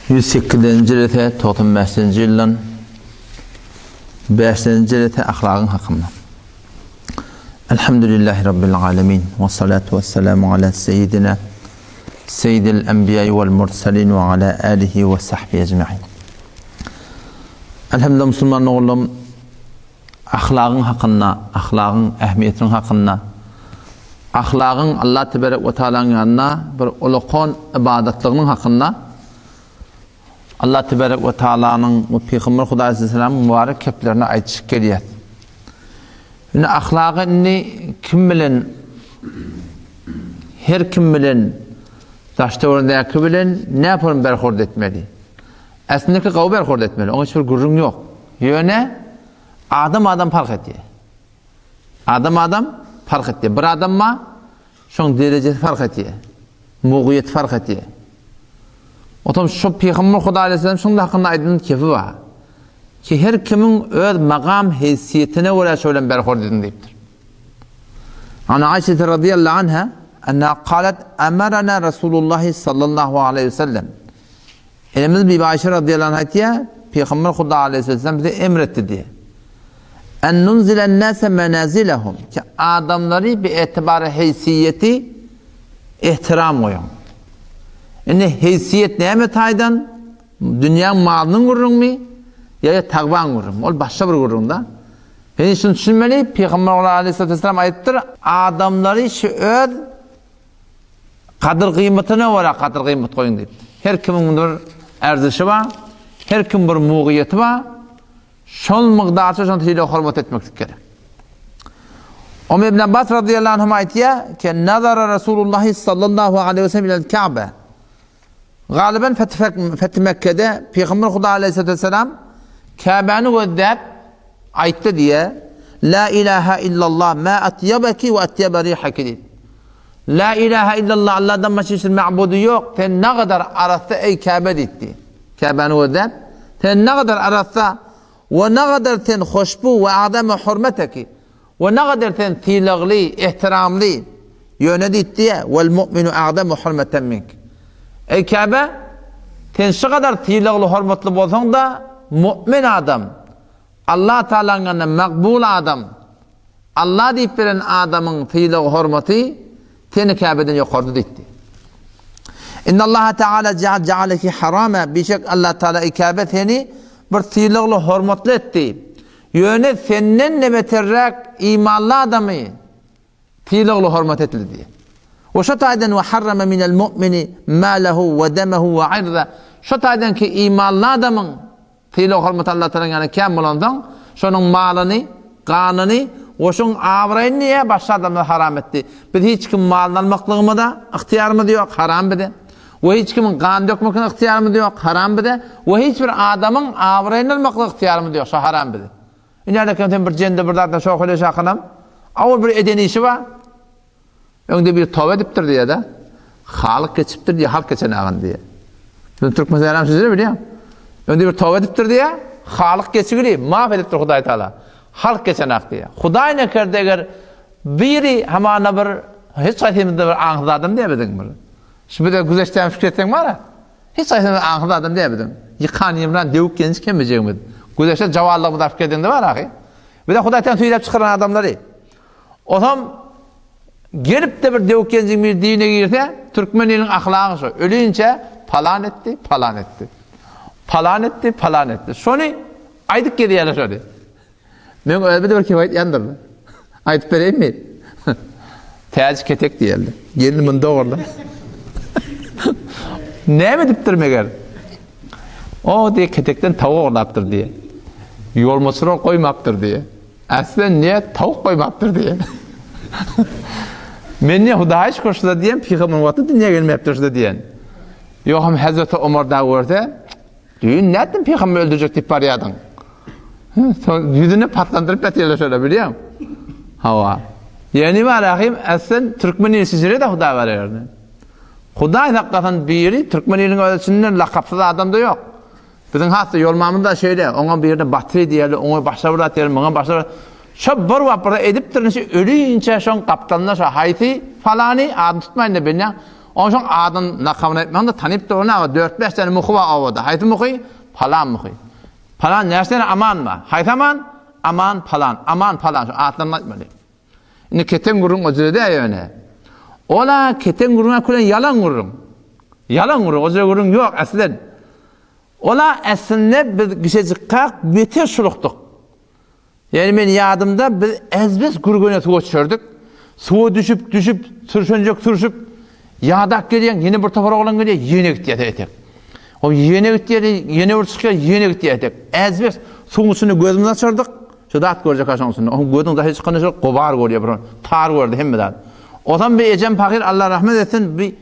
108-nji jelese 95-nji ýyldan 5-nji jelese ahlagyň hakynda. Elhamdülillahi Rabbil alemin we salatu we selamu ala seyyidina seyyidil enbiya wal mursalin we ala alihi we sahbihi ecmaîn. Elhamdülillah musulman oglum ahlagyň hakynda, ahlagyň ähmiýetiniň hakynda, ahlagyň Allah teberek we taalaň ýanynda bir ulakan ybadatlygynyň hakynda Allah teberek we taalanyň we Pygamber Hudaý aleyhisselamyň mübarek keplerini aýdyşyp gelýär. Indi ahlagy indi kim bilen her kim bilen daş-töweregindäki bilen näpon berhurd etmeli? Aslynda gowy berhurd etmeli, oňa hiç bir gürrüň ýok. Ýöne adam adam parh etýär. Adam adam parh etýär. Bir adam bar, şoň derejesi parh etýär. Mugyýeti parh etýär. Otam şu Pygamber Hudaý aleyhisselam şoň hakynda aýdan kefi bar. Ki her kimiň öz magam heýsiýetine görä şo bilen berhurd ediň diýipdir. An Aişe radiyallahu anha enna qalat amarana Rasulullah sallallahu aleyhi ve sellem Enemiz Bibi Aýşe radyýallahu anha aýtýar, Pygamber Huda aleýhisselam bize emr etdi diýýär. En nunzilen nase menazilehum. Ki adamlary bi etibary heýsiýeti ehtiram goýuň. Indi heýsiýet näme taýdan? Dünýäň malynyň gürrüňmi? Ýa-da tagwaň gürrüňmi? Ol başga bir gürrüň-da. Indi şuny düşünmeli, Pygamber aleýhissalam aýdypdyr, adamlary şu öz Gadyr-gymmatyna görä gadyr-gymmat goýuň diýipdir. Her kimiň bir erzişi bar, her kim bir mugyýeti bar. Şol mygdarça şony sylag-hormat etmeklik gerek. Omer ibn Abbas radiyallahu anhu aýtýar ki, Nazara Rasulullah sallallahu aleyhi ve sellem ilel Ka'be. Galiben Fethi Mekke'de Peygamber Huda aleyhissalatu vesselam Käbäni gözläp aýtdy diýe, La ilaha illallah ma atyabaki we atyaba rihaki diýip. La ilaha illallah Allahdan başga hiç bir ma'budy ýok. Sen nagadar arassa eý Käbe diýdi. Käbäni gözläp, sen nagadar arassa we nagadar sen hoşbu we adama hurmeteki. We nagadar sen sylagly, ehtiramly, ýöne diýipdi-ä, Wal mu'minu a'zamu hurmeten mink. Eý Käbe, sen şu gadar sylagly, hormatly bolsaň-da, mu'min adam, Allah Tagalaň ýanynda makbul adam, Allah diýip beren adamyň sylagy, hormaty seni Käbeden ýokarda diýipdi. Innallaha Tagala ja'aleki harama, bişek Allah Tagala eý Käbe seni bir sylagly, hormatly etdi. Ýöne senden-de beterräk imanly adamy sylagly hormat edildi diýýär. We şo taýdan we harrama minel mu'mini malahu we demehu we irza. Şo taýdan ki imanly adamyň sylag hormaty Allah Tagalaň ýanynda kän bolansoň, şonuň malyny, ganyny we şoň abraýyny diýýär, başga adamlar haram etdi. Biz hiç kim malyny almaklygymyza ygtyýarymyz ýok, haram bize. We hiç kimiň gan dökmekine ygtyýarymyz ýok, haram bize. We hiç bir adamyň abraýyny almaklyga ygtyýarymyz ýok, şo haram bize. Indi eken sen bir jende bir zatdan şohele şakynam, awal bir eden işi bar. Öňde bir toba edipdir diýýär-de. Halyk geçipdir diýýär, halk geçen agyn diýýär. Bizim türkmen selam şeýle bilýän. Öňde bir toba edipdir diýýär, halyk geçigili, maaf edipdir Hudaý Taala. Halk geçen ak diýýär. Hudaý nekerde eger biri hamana bir hiç haýsymyzda bir aňsyz adam diýär biziň bir. Şu bize güzeşdäni şükür etseň bar-a. Hiç haýsymyz aňsyz adam däl biziň. Ýykan-ýymran, döwük-ýenç kemijegimiz. Güzeşde jawallygymyzy alyp geldiňde bar ahy. Bize Hudaý taýdan süýräp çykaran adamlary. Osam gelip-de bir döwük-ýenjiň biri dine girse, türkmen iliniň ahlagy şo. Ölinçä palan etdi, palan etdi. Palan etdi, palan etdi. Şony aýdyp gezýärler şony. Meň özüme-de bir kep aýtýandyr. Aýdyp bereýinmi? Täji ketek diýerler. Gelin muny dogurlar. Näme edipdir meger? O diýe ketekden tawuk ogurlapdyr diýe. Ýolmaçylar goýmapdyr diýe. Äslen niýe tawuk goýmapdyr diýe. Men niýe Hudaýa şükür şuda diýen, pygamber wagty dünýä gelmepdir şuda diýen. Ýogsam Hezreti Omar da görse, Düýn nätdiň pygamberi öldürjek diýip barýardyň? Soň ýüzüni patlandyryp ýatyrlar şöyle bilýäň. Hawa. Ýeni bar ahim, äslen türkmen ili şijire de Hudaý bar ýerde. Hudaý saklasyn biri türkmen iliniň öz içinden lakapsyz adam da ýok. Biziň has-da ýolmamyz da şeýle, oňa birine batyr diýerler, oňa başga bir zat diýerler, muňa başga bir Şo bir wagt bir edipdir, ölünçä şoň gapdalynda şo haýsy falany adyny tutmaýyn da bilýän. Onsoň adyny, lakamyny aýtmagyň-da tanyp dur, ynha, dört-bäş däne muhy bar obada. Haýsy muhy? Palan muhy. Palan näçe däne Aman bar? Haýsy Aman? Aman palan, Aman palan, şu atlaryny aýtmaly. Indi keten gürrüň o jüre däl ýöne. Ol-a keten gürrüň-ä külen ýalan gürrüň. Ýalan gürrüň, o jüre gürrüň ýok äslen. Ol-a äslinde biz gişejikkäk beter şulukdyk. Ýöne men ýadymda biz ezbes Gürgene suwa düşerdik. Suwa düşüp, düşüp, sürşenjek sürşüp, ýadap gelýäň, ýene bir topar oglan gelýär, ýene gitýär etek. O ýene gitýär, ýene bir çykýar, ýene gitýär etek. Ezbes suwuň içinde gözümizi açardyk. Şu zat görjek ha şoň içinde. Oň gözüň daşy çykanda şo gubar görýär bir. Tar gördi hemme zat. Ozam bir ejem pahyr Allah rahmet etsin bir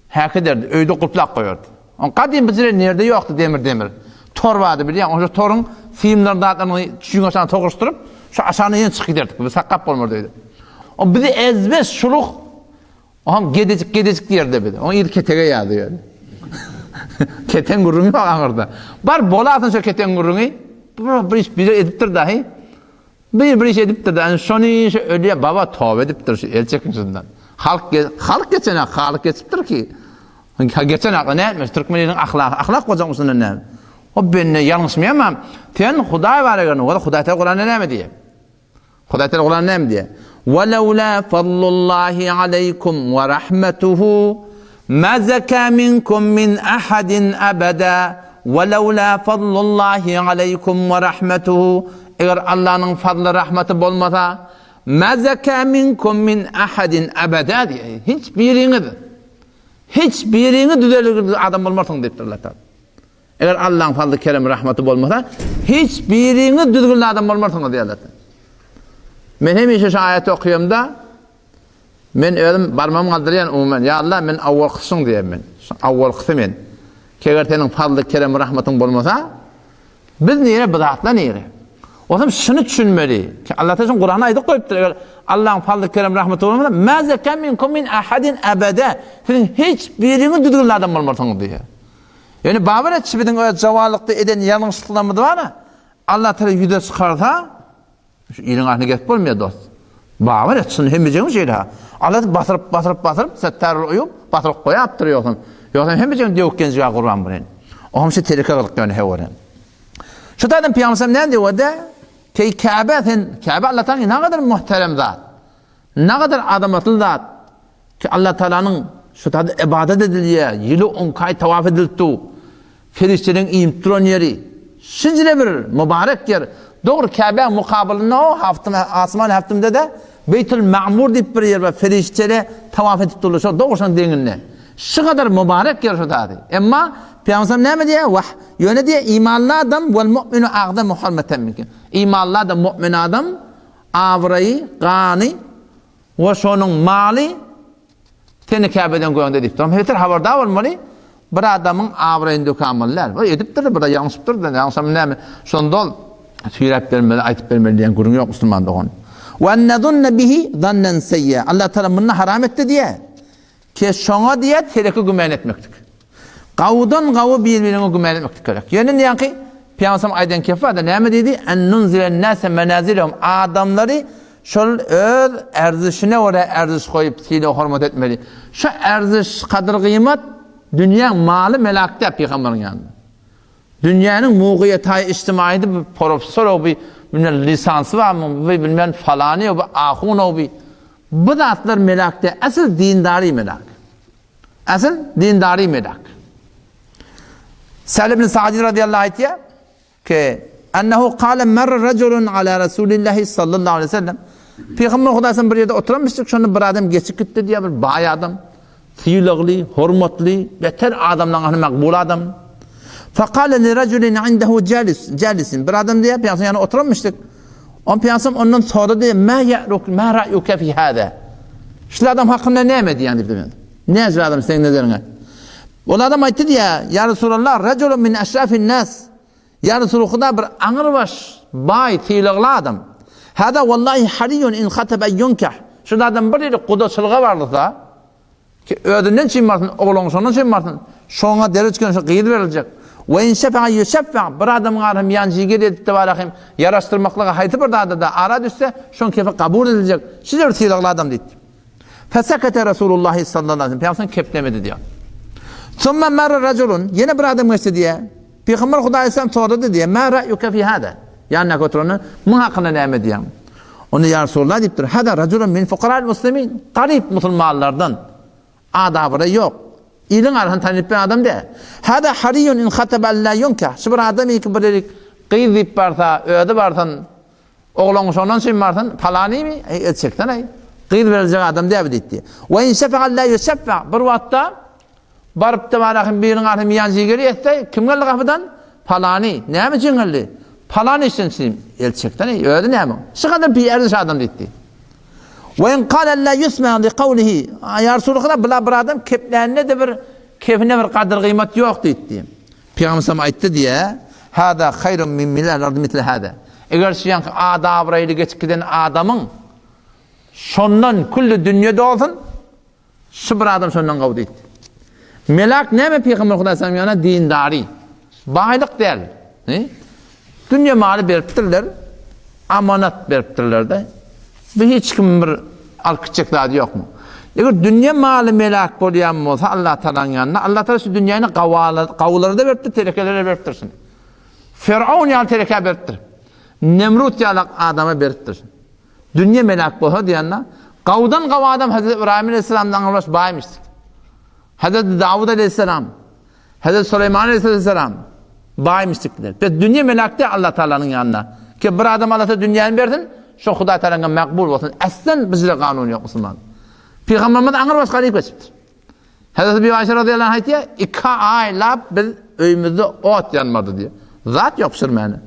häk ederdi, öýde gulplap goýardy. Oň gadym bir jire nerde ýokdy demir demir. Tor bardy bilýäň, oňa toruň simlerini zatlaryny çüýüň aşagyna toguşdyryp, şu aşagyna ýene çykyp giderdik. Biz saklap bolmardy öýde. O bizi ezbes şuluk Oňam gedejik gedejik diýerdi bizi. Oň yzy ketege ýazdy ýöne. Keten gürrüňi ýok aňyrda. Bar bolasyn şo keten gürrüňi. Bir, bir iş biri edipdir dahy. Bir bir iş edipdir da, şony şu ölýä baba toba edipdir şu el çekin şundan. Halk halk geçen halk geçipdir ki. Ha geçen akla ne etmiş türkmeniniň ahlagy ahlak boljakmy şundan näme? O bende ýalňyşmaýam sen Hudaý bar eken, o Hudaý Teala Kuranda näme diýýär? Hudaý Teala Kuranda näme diýýär? Walaula fadlullahi aleykum we rahmetuhu ma zaka minkum min ahadin abada walaula fadlullahi aleykum we rahmetuhu Eger Allanyň fadly rahmaty bolmasa ma zaka minkum min ahadin abada diýýär. Hiç biriňiz hiç biriňiz düzelir adam bolmarsyň diýipdir Allah Taala. Eger Allaň fazly keremi rahmaty bolmasa, hiç biriňiz düzgünli adam bolmarsyňyz diýýär Allah. Men hemişe şu aýaty okaýamda, men özüm barmagym galdyrýan umuman, ýa Allah men awwalkysyň diýýän men. Awwalkysy men. Eger seniň fazly keremi rahmatyň bolmasa, biz nire, bu zatlar nire? Otam şuny düşünmeli. Ki Allah Teala Kur'an'a aýdyp goýupdyr. Eger Allaň fazly kerem rahmaty bolmasa, ma zeka minkum min ahadin abada. Siziň hiç biriňiz düzgünli adam bolmarsyňyz diýýär. Ýöne babar etçi biziň öz jawanlykda eden ýalňyşlyklarymyz bar-a, Allah Teala ýüze çykarsa, şu iliň ahyny gezip bolmaýar dost. Babar et, şuny hemmejigimiz şeýle-ha. Allah basyryp, basyryp, basyryp, settarul uýub, basyryp goýapdyr ýogsam. Ýogsam hemmejigimiz döwük genjige gurban bolan. Oňam şu teleke gylyk ýöne hew Şu taýdan Pygamberimiz näme diýdi? Keý Käbe sen, Käbe Allah Teala nägadar muhterem zat. Nägadar azamatly zat. Ki Allah Taalanyň şu taýda ybadat edilýär, ýyly on iki aý tawaf edilip dur. Perişdeleriň inip duran ýeri. Şinjile bir mübarek ýer. Dogry Käbäň mukabylynda o haftym asman haftymda-da Beýtul Ma'mur diýip bir ýer bar. Perişdeler tawaf edip durlar. Şo dogry şoň deňinde. Şu gadar mübarek ýer şu taýda. Emma Pygamberimiz näme diýýär? Wah, ýöne diýýär, imanly adam wal mu'minu agzamu hurmeten minkum. Imanly adam, mu'min adam abraýy, gany We şonuň maly seni Käbeden göňde diýipdir. Oňa beter habardar bolmaly, bir adamyň abraýyny dökämeli däl. Bir edipdir, bir ýalňyşypdyr, ýalňyşam näme? Şonda ol süýräp bermeli, aýdyp bermeli diýen gürrüň ýok musulman dogan. We nezunne bihi zannen seýýe. Allah Taala muny haram etdi diýýär. Ki şoňa diýýär teleki güman etmeklik. Gawudan gawy bir-biriňe güman etmeklik gerek. Ýöne indi ýaňky Pygamberimiz aýdan kefi barda näme diýdi? En nunzilen nase menazilehum. Adamlary şol öz erzişine görä erziş goýup sylag hormat etmeli. Şu erziş gadyr-gyýmat dünýäň maly melak däl pygamberiň ýanynda. Dünýäniň mugyýetaý içtimaýydy bu professor bu bilmem lisansy barmy bu bilmem falany bu ahunow bu. Bu zatlar melak däl. Asyl dindary melak. Asyl dindary melak. Sel ibn Sa'd radiyallahu anh aýtýar ki, ennehu kale merre raculun ala Rasulillahi sallallahu aleyhi ve sellem. Peygamber Hudaýsan bir ýerde oturanmyşdyk, şonda bir adam geçip gitdi diýýär, bir baý adam, sylagly, hormatly, beter adamlaryň ahli makbul adam. Fekale li raculin indehu jalis, jalisin. Bir adam diýýär, Peygamber ýanyna oturanmyşdyk. On Peygamber ondan sorady, ma ya'ruk, ma ra'yuka fi hada? Şul adam hakynda näme diýýän diýip. Näce adam seň nezeriňe? Ol adam aýtdy diýýär, Ýa Resulallah, rajulun min eşrafin nas. Ýa Resulhuda bir aňrybaş, baý, sylagly adam. Hada wallahi hariyun in hataba yunkah. Şul adam bir ýere gudaçylyga barylsa, ki özünden çyn barsyn, ogluň şondan çyn barsyn, şoňa deri çykan şu gyz beriljek. We in şefa'a yuşaffa, bir adamyň ara hem ýanjy gel edip de bara hem ýaraşdyrmaklyga haýsy bir zada-da ara düşse, şoň kefi kabul ediljek. Şeýle bir sylagly adam diýdi. Fesekete Resulullahi sallallahu aleyhi ve sellem. Peygamber keplemedi diýýär. Summa marra raculun. Ýene bir adam geçdi diýýär. Pygamber Hudaý aleyhisselam sorady diýýär. Ma ra'yuka fi hada? Ýanyndaky oturana, muň hakynda näme diýýäň? Onda ýa Resulullah diýipdir. Hada raculun min fukara'il muslimin. Garyp musulmanlardan. Adabyra ýok. Iliň arasynda tanyp bir adam däl. Hada hariyun in hataba alla yunkah. Şu bir adam iki bir gyz diýip barsa, özi barsyn, Oglan şondan çyn barsyn, palanymy? Eý, el çeksene-eý. Gyz beriljek adam däl bu diýipdi. We in şefa'a la ýuşeffa. Bir wagtda barypdy barahym biriniň arasy miýan jigeri etse, kim geldi gapydan? Palany. Näme üçin geldi? Palany işden çyn. El çeksene-eý, özi näme? Şu kadar biýerziş adam diýipdi. We in kale la ýusma li kawlihi. Ýa Resulullah, bula bir adam keplände-de bir kefine bir gadyr-gyýmat ýok diýipdi. Pygamber sallam aýtdy diýä, Hada haýrun min milal ardy misli hada. Eger şu ýaňky ady-abraýly geçip giden adamyň şondan külli dünýe dolsun, şu bir adam şondan gowy diýdi. Melak näme Pygamber Hudaý sallam ýana dindary. Baýlyk däl. Dünýe maly beripdirler, amanat beripdirler-de. Bu hiç kim bir alyp gitjek zady ýokmy? Eger dünýe maly melak bolýan bolsa Allah Taalanyň ýanynda, Allah Taala şu dünýäni gawulara-da beripdir, telekelere beripdir şuny. Firaun ýaly telekä beripdir. Nemrut ýaly adama beripdir. Dünýe melak bolsa diýende, gawudan gawy adam Hazreti Ibrahim aleyhisselamdan aňrybaş baýmyş. Hazreti Dawud aleyhisselam Hezreti Süleýman aleyhisselam baýmyş diýipdirler. Pes dünýe melak däl Allah Taalanyň ýanynda. Ki bir adam Allah Taala dünýäni bersin, şo Hudaý Taalanyň makbul bolsun. Aslan bizde kanun ýok musulman. Pygamberimiz aňyr baş garyp geçipdir. Hezreti Bibi Aýşe radıyallahu anh aýtýar, 2 aýlap biz öýümizde ot ýanmady diýýär. Zat ýok pişirmäne.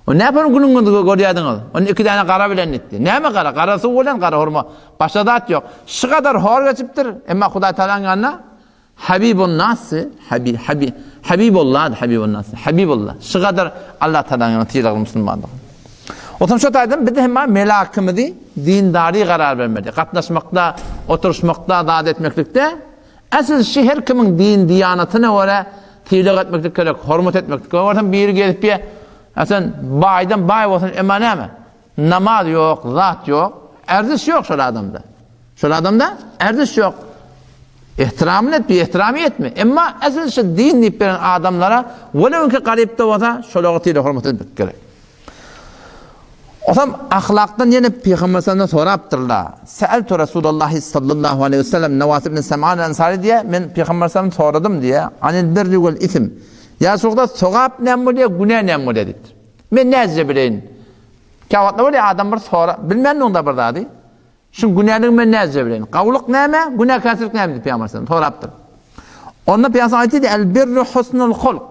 O näme günüňizi görýärdiňiz? Onda iki däne gara bilen gitdi. Näme gara? Gara suw bilen gara hurma. Başga zat ýok. Şu kadar hor geçipdir. Emma Hudaý Taalanyň ýanynda Habibun nasy, habi, habi, Habibullah, Habibun nasy, Habibullah. Şu kadar Allah Taalanyň sylagly musulmandyr. Otam şu taýdan biz hem melakymyzy dindary garar bermeli. Gatnaşmakda, oturyşmakda, zat etmeklikde asyl şu her kimiň din diýanatyna görä sylag etmeklik gerek, hormat etmeklik. Görsen biri gelip bir, sen baýdan baý bolsun, emma näme? Namaz ýok, zat ýok, erziş ýok şol adamda. Şol adamda erziş ýok. Ehtiramyny et, bi-ehtiramy etme. Emma esl şu din diýip beren adamlara, welew ki garyp-da bolsa, şolara sylag hormat etmek gerek. Osam ahlakdan ýene Pygamber sallallahu sorapdyrlar. Sa'altu Rasulullahi sallallahu aleyhi ve sellem Nawas ibn Sam'an al-Ansari diýe, men Pygamber sallallahu soradym diýe, anil birri wal ism. Ýa Resulullah sogap näme bolýar, günä näme bolýar diýipdir. Men näce bileýin? Käwagtlar bolýar adam bir sora, bilmän onda bir zady. Şuň günäligini men näce bileýin? Gawulyk näme? Günäkärçilik näme diýip Pygamber sallallahu sorapdyr. Onda Pygamber aýtdy, El birru husnul hulk.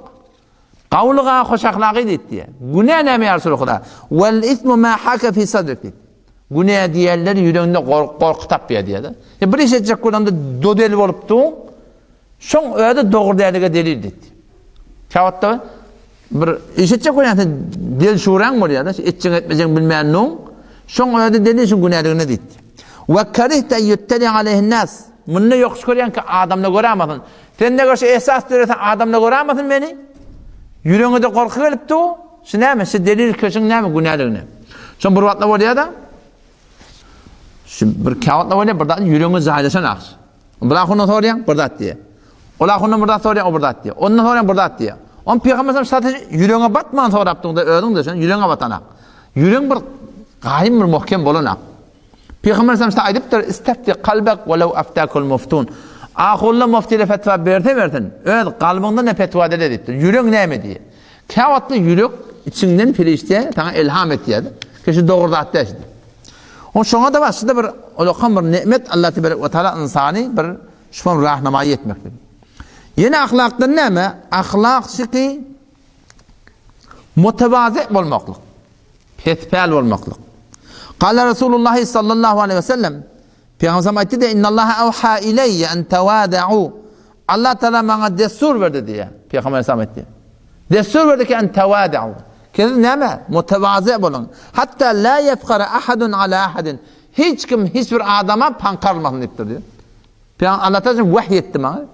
Gawulyga hoş ahlagy diýdi. Günä näme ýa Resulullah? Wal ismu ma haka fi sadrik diýdi. Günä diýenler ýüreginde gorky tapýar diýdi. Ya bir iş etjek bolanda dodel bolupdy. Şoň özi dogry dälige delil diýdi. Käwagtda bir iş etjek bolýan sen del şuraň bolýar-da, etjek etmejek bilmän nuň. Şoň özi delil şuň günäligine diýdi. We karihte yuttali aleyhin nas. Munda ýokuş görýän ki adamlar görämasyn. Sen ne görşe esas dörese adamlar görämasyn meni. Ýüregiňe gorky gelipdi. Şu näme? Şu delil köşüň näme günäligine. Şoň bir wagtda bolýar-da. Şu bir käwagtda bolýar, bir zat ýüregiňe jaýlaşan akş. Bir ahundan soraýaň, bir zat diýýär. Ol ahundan bir zat soraýaň, o bir zat diýýär. Ondan soraýaň, bir zat diýýär. On pygamber sallallahu aleyhi ve ýüregiňe batman sorapdyň-da özüň de sen ýüregiňe batanak. Ýüregiň bir gaýym bir muhkem bolanak. Pygamber sallallahu aleyhi ve aýdypdyr, "Istafti kalbak we law aftakul muftun." Ahulla muftile fetwa berse bersin, öz kalbyňda ne fetwa dele diýipdir. Ýürek näme diýýär? Käwagtda ýürek içiňden perişde saňa ilham etýär. Kişi dogry zat däl. O şoňa da başda bir ulakan bir nimet Allah tebarek we taala ynsany bir şuňa rahnamaýy etmekdir. Ýene ahlakdan näme? Ahlak şyky mutewazi bolmaklyk. Pespäl bolmaklyk. Gala Resulullah sallallahu aleyhi ve sellem Peygamber aýtdy de innallaha awha ileýye en tawada'u. Allah Taala maňa dessur berdi diýe. Peygamber sallam aýtdy. Dessur berdi ki en tawada'u. Siz näme? Mutewazi boluň. Hatta la yefkara ahadun ala ahadin. Hiç kim hiç bir adama paňkarmasyn diýipdir diýe. Peygamber Allah Taala wahy etdi maňa.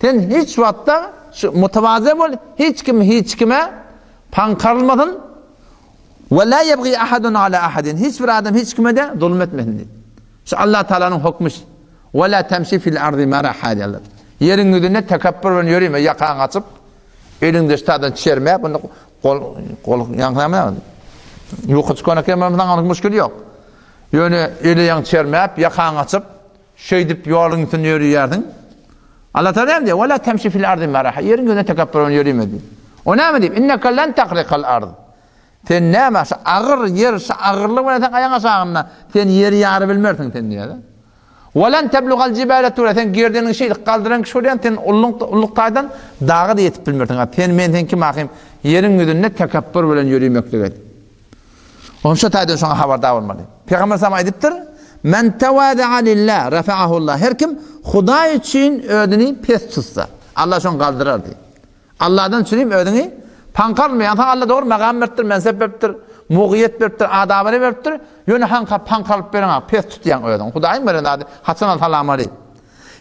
Sen hiç wagtda şu mutewazi bol, hiç kim hiç kime paňkarylmasyn. We la yebgi ahadun ala ahadin. Hiç bir adam hiç kime de zulum etmesin diýip. Şu Allah Taalanyň hukmy. Ve la temşi fil ardy maraha diýýärler. Ýeriň ýüzünde tekepbür bilen ýörime, ýakaňy açyp, eliňde ştadan çermäp, onda gol gol ýaňky näme? Ýuka çykan eken, saňa onuň müşkili ýok. Ýöne eli ýaň çermäp, ýakaňy açyp, şeýdip ýoluň üstünde ýörýärsiň. Allah Taala näme diýýär? Ve la temşi fil ardy maraha. Ýeriň ýüzünde tekepbür bilen ýörime diýip. O näme diýip? Inneke len tahrikal ard. Sen näme şu agyr ýer, şu agyrlyk bilen sen aýaň aşagynda, sen ýeri ýary bilmersiň sen diýýär. Welan teblugal jibale tura, sen gerdeniňi şeýdip galdyran kişi bolýaň, sen ulluk, ulluk taýdan daga-da ýetip bilmersiň. A sen, men, sen kim ahym? Ýeriň ýüzünde tekepbür bilen ýörimek et. Onuň şu taýdan şoňa habardar bolmaly. Pygamber sallam aýdypdyr, Men tawada'a lillah, rafa'ahullah. Her kim Hudaý üçin özüni pes tutsa, Allah şony galdyrar diýip. Allahdan çürim özüňi paňkarmaýaň saňa Allah dogry magam beripdir, mensep beripdir, mugyýet beripdir, adabyny beripdir, ýöne haňka paňkaryp bereňok, pes tutýaň özüňi. Hudaýyň beren zady haçan al salamali.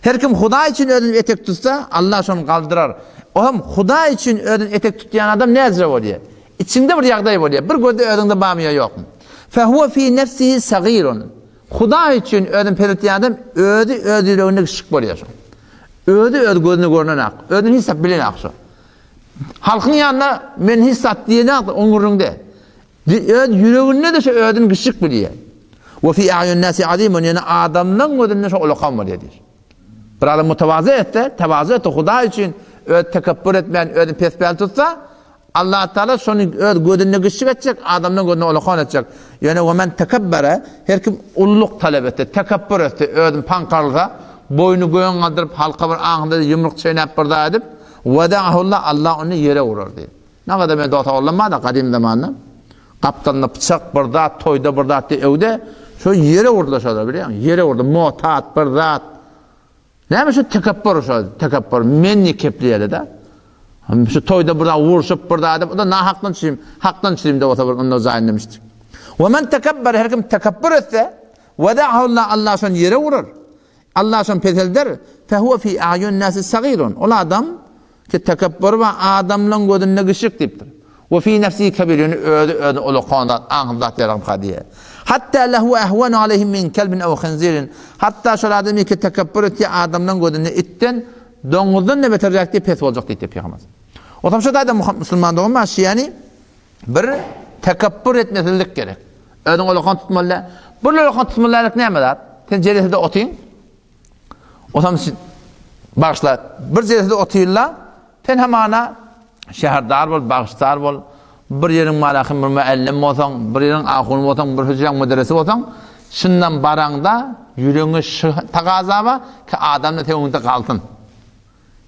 Her kim Hudaý üçin özüni etek tutsa, Allah şony galdyrar. O hem Hudaý üçin özüni etek tutýan adam näzire bolýar. Içiňde bir ýagdaý bolýar. Bir gözde özüňde barmy ýa ýokmy? Fehuwe fi nefsihi sagirun. Hudaý üçin özüni peseltýän adam özi öz ýüreginde kiçijik bolýar şo. Özi öz gözüne görnenak, özüni hiç zat bilenak şo. Halkyň ýanynda men hiç zat diýenak oň gürrüňde. Öz ýüreginde-de şo özüni kiçijik bilýär. We fi a'yun nasi azimun ýöne adamlaryň gözünde şo ulakan bolýar diýir. Bir adam mutawazy etse, tewazu etse Hudaý üçin öz tekepbür etmän özüni pespäl tutsa, Allah Taala şony öz gözünde kiçijik etjek, adamlaryň gözünde ulakan etjek. Ýöne we men tekebbere, her kim ulluk talap etse, tekepbür etse, özüni paňkarlasa, boýny göge galdyryp, halka bir aňynda ýumruk çeýnäp bir zat edip, Wedahullah, Allah ony ýere urar diýip. Nagada men dost oglan bar-da gadym zamanda. Gapdalynda pyçak bir zat, toýda bir zat diýip öwde, şo ýere urdular şolar bilýäňmi? Ýere urdy, motat bir zat. Näme şu tekepbür şo, tekepbür, men diýip kepleýärler-de. Şu toýda bir zat urşup bir zat edip, o da nahakdan çürim, hakdan çürim de bolsa bir onda jaýyn demişdik. We men tekebber, her kim tekepbür etse, wedahullah, Allah şony ýere urar. Allah şony peselder, fehuwe fi a'yun nasi sagirun. Ol adam ki tekepbür we adamlaryň gözünde kiçijik diýipdir. We fi nefsihi kebir, ýöne özi özüne ulakan zat, aňsyz zat ýaramka diýýär. Hatta lehu ehwenu aleyhim min kelbin ew hinzirin. Hatda şol adam ki tekepbür etýär adamlaryň gözünde itden, doňuzdan da beterräk diýip pes boljak diýipdir Pygamberimiz. Otam şo taýda musulman dogan bar, ýani bir tekepbür etmesizlik gerek. Özüňi ulakan tutmaly däl. Bir ulakan tutmaly dällik näme zat? Sen jelesede otyň. Otam bagyşla. Bir jelesede otyrla. Sen hamana şäherdar bol, bagyşdar bol. Bir ýeriň malahym bir müellim bolsaň, bir ýeriň ahuny bolsaň, bir hüjräň müderrisi bolsaň, şundan baraňda ýüregiňe şu tagaza bar ki adamlar seň öňüňde galsyn.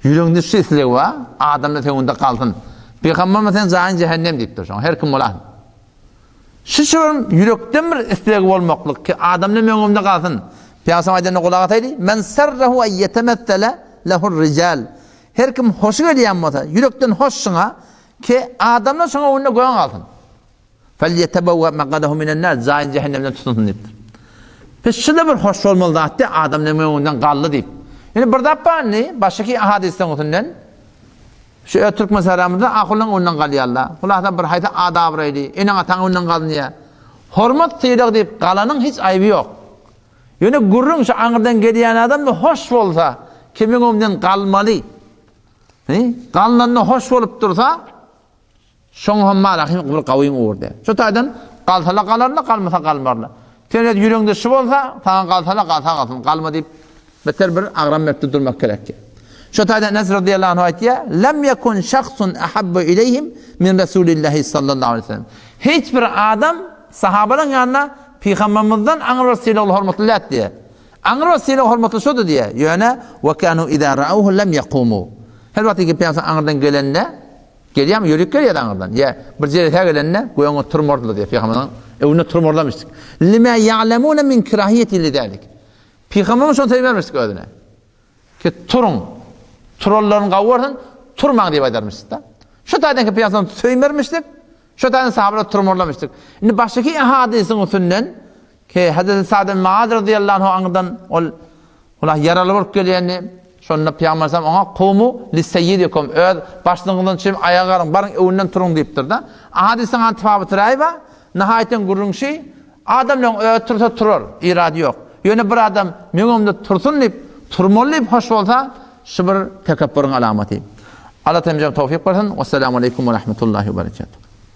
Ýüregiňde şu isleg bar, adamlar seň öňüňde galsyn. Pygamberimiz sen jaýyň jähennem diýipdir şoňa, her kim bolasyn. Şu şurum ýürekden bir isleg bolmaklyk ki adamlar meň öňümde galsyn. Pygamberimiz aýdanyna gulak asaýdy, Men sarrahu en yetemessele lehur rijal. Her kim hoşy gelýän bolsa, ýürekden hoş şuňa ki adamlar şoňa öňünde göň alsyn. Felýetebewwe maqadahu minen nar, jaýyny jähennemden tutunsyn diýipdir. Pes şu-da bir hoş bolmaly zat diýip, adam näme öňünden galdy diýip. Ýöne bir zat bar indi, başky hadysdan öňünden şu öz türkmen saramyzda ahullaň öňünden galýarlar. Hulasa bir haýsy adabraýly, eneň-ataň öňünden galynýar. Hormat sylag diýip galanyň hiç aýby ýok. Ýöne gürrüň şu aňyrdan gelýän adam-da hoş bolsa, kimiň öňünden galmaly? Galnanda hoş bolup dursa, Şoň hem malahym bir gawyň ugurda. Şu taýdan galsala galarla, galmasa galmarla. Sen öz ýüregiňde şu bolsa, saňa galsala galsa galsyn, galma diýip beter bir agram berip durmak gerek. Şu taýdan Enes radiyallahu anhu aýtýar, Lem yekun şahsun ahabbu ileyhim min Rasulillahi sallallahu aleyhi ve sellem. Hiç bir adam sahabalaryň ýanynda pygamberimizden aňry bir sylagly hormatly däl diýär. Aňry bir sylag hormatly şudy diýär. Ýöne we kanu iza ra'uhu lem yaqumu. Her wagt ki pygamber aňyrdan gelende Gelýärmi? Ýörük gelýär aňyrdan. Ýa bir jelesä gelende, göňe turmardylar diýýär. Pygamberimiziň öňünde turmarlamışdyk. Lima ýa'lemune min kirahiýeti lidalik. Pygamberimiz şony söýmermişdik özüne. Ki turuň. Turanlaryny gawy görsün, turmaň diýip aýdarmyşdyk-da. Şu taýdan ki pygamberimiz söýmermişdik. Şu taýdan sahabalar turmarlamışdyk. Indi başky hadysyň üstünden Ki, Hezreti Sa'd ibn Muaz radıyallahu anhu aňyrdan ol ola ýaraly bolup gelýändi. Şonda Pygamber sallam oňa Kumu li seyyidikum öz başlygyňyzdan çykyp aýaga galyň, baryň öwünden turuň diýipdir-de. Hadysyň an tafawuty raý bar. Nahaýatyň gürrüň şi, adamlaryň özi tursa turar, irady ýok. Ýöne bir adam meň öňümde tursun diýip, turmaly diýip hoş bolsa, şu bir tekepburyň alamaty. Allah hemmämize towfyk bersin. Wessalamu aleýkum we rahmetullahi we berekatuh.